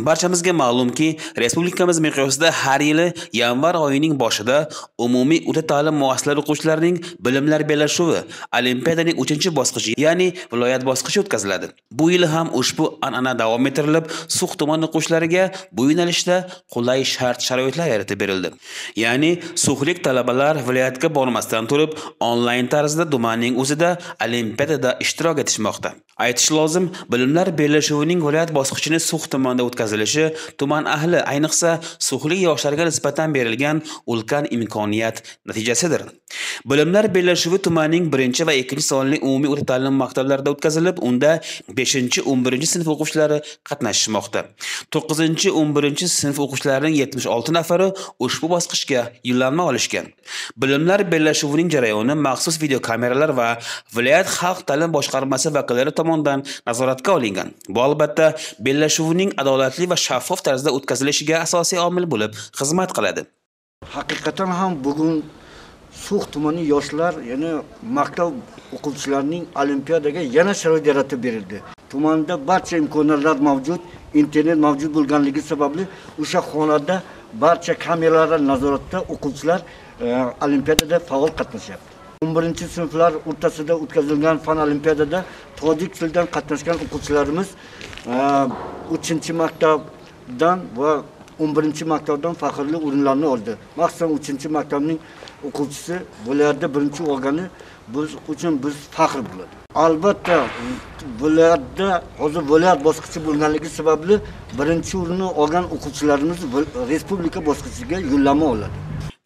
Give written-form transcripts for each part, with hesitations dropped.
Barchamizga ma'lumki, respublikamiz miqyosida har yili yanvar oyining boshida umumiy o'rta ta'lim muassasalari o'quvchilarining bilimlar bellashuvi, olimpiadaning 3-bosqichi, ya'ni viloyat bosqichi o'tkaziladi. Bu yil ham ushbu an'ana davom ettirilib, Sux tumani o'quvchilariga bu yo'nalishda qulay shart-sharoitlar yaratib berildi. Ya'ni suxlik talabalar viloyatga bormasdan turib, onlayn tarzda tumanning o'zida olimpiadada ishtirok etishmoqda. Aytish lozim, bilimlar bellashuvining viloyat bosqichini Sux tumanida o'tkazilishi tuman ahli, ayniqsa suxlik yoshlarga nisbatan berilgan ulkan imkoniyat natijasidir. Bilimlar bellashuvi tumanning 1 va 2 sonli umumiy o'rta ta'lim maktablarida o'tkazilib, unda 5-11 sinf o'quvchilari qatnashishmoqda. 9-11 sinf o'quvchilarining 76 nafari ushbu bosqichga yo'llanma olishgan. Bilimlar bellashuvining jarayoni maxsus videokameralar va viloyat xalq ta'lim boshqarmasi vakillari tomonidan nazoratga olingan. Bu albatta bellashuvning adolatli va shaffof tarzda o'tkazilishiga asosiy omil bo'lib xizmat qiladi. Haqiqatan ham bugun Sux tumani yoshlar, ya'ni maktab o'quvchilarining olimpiadaga yana sharoit yaratib berildi. Tumanda barcha imkoniyatlar mavjud, internet mavjud bo'lganligi sababli o'sha xonada barcha kameralar nazoratda o'quvchilar olimpiadada faol qatnashyapti. 11-sinflar o'rtasida o'tkazilgan fan olimpiadada tojik tilidan qatnashgan o'quvchilarimiz 3-maktabdan va 11-maktabdan faxrli o'rinlarni oldi. Maxsusan 3-maktabning o'quvchisi viloyatda birinchi olgani biz uchun biz faxr bo'ladi. Albatta viloyatda hozir viloyat bosqichi bo'lganligi sababli birinchi o'rinni olgan o'quvchilarimiz respublika bosqichiga yo'llanma oladi.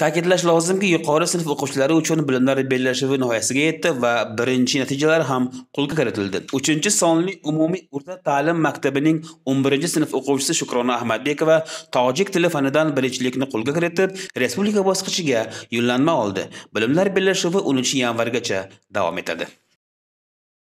Ta'kidlash lozimki, yuqori sinf o'quvchilari uchun bilimlar bellashuvi nihoyasiga yetdi va birinchi natijalar ham qo'lga kiritildi. 3-sonli umumiy o'rta ta'lim maktabining 11-sinf o'quvchisi Shukrona Ahmadbekova tojik tili fanidan birinchilikni qo'lga kiritib, respublika bosqichiga yo'llanma oldi. Bilimlar bellashuvi 10 yanvargacha davom etadi.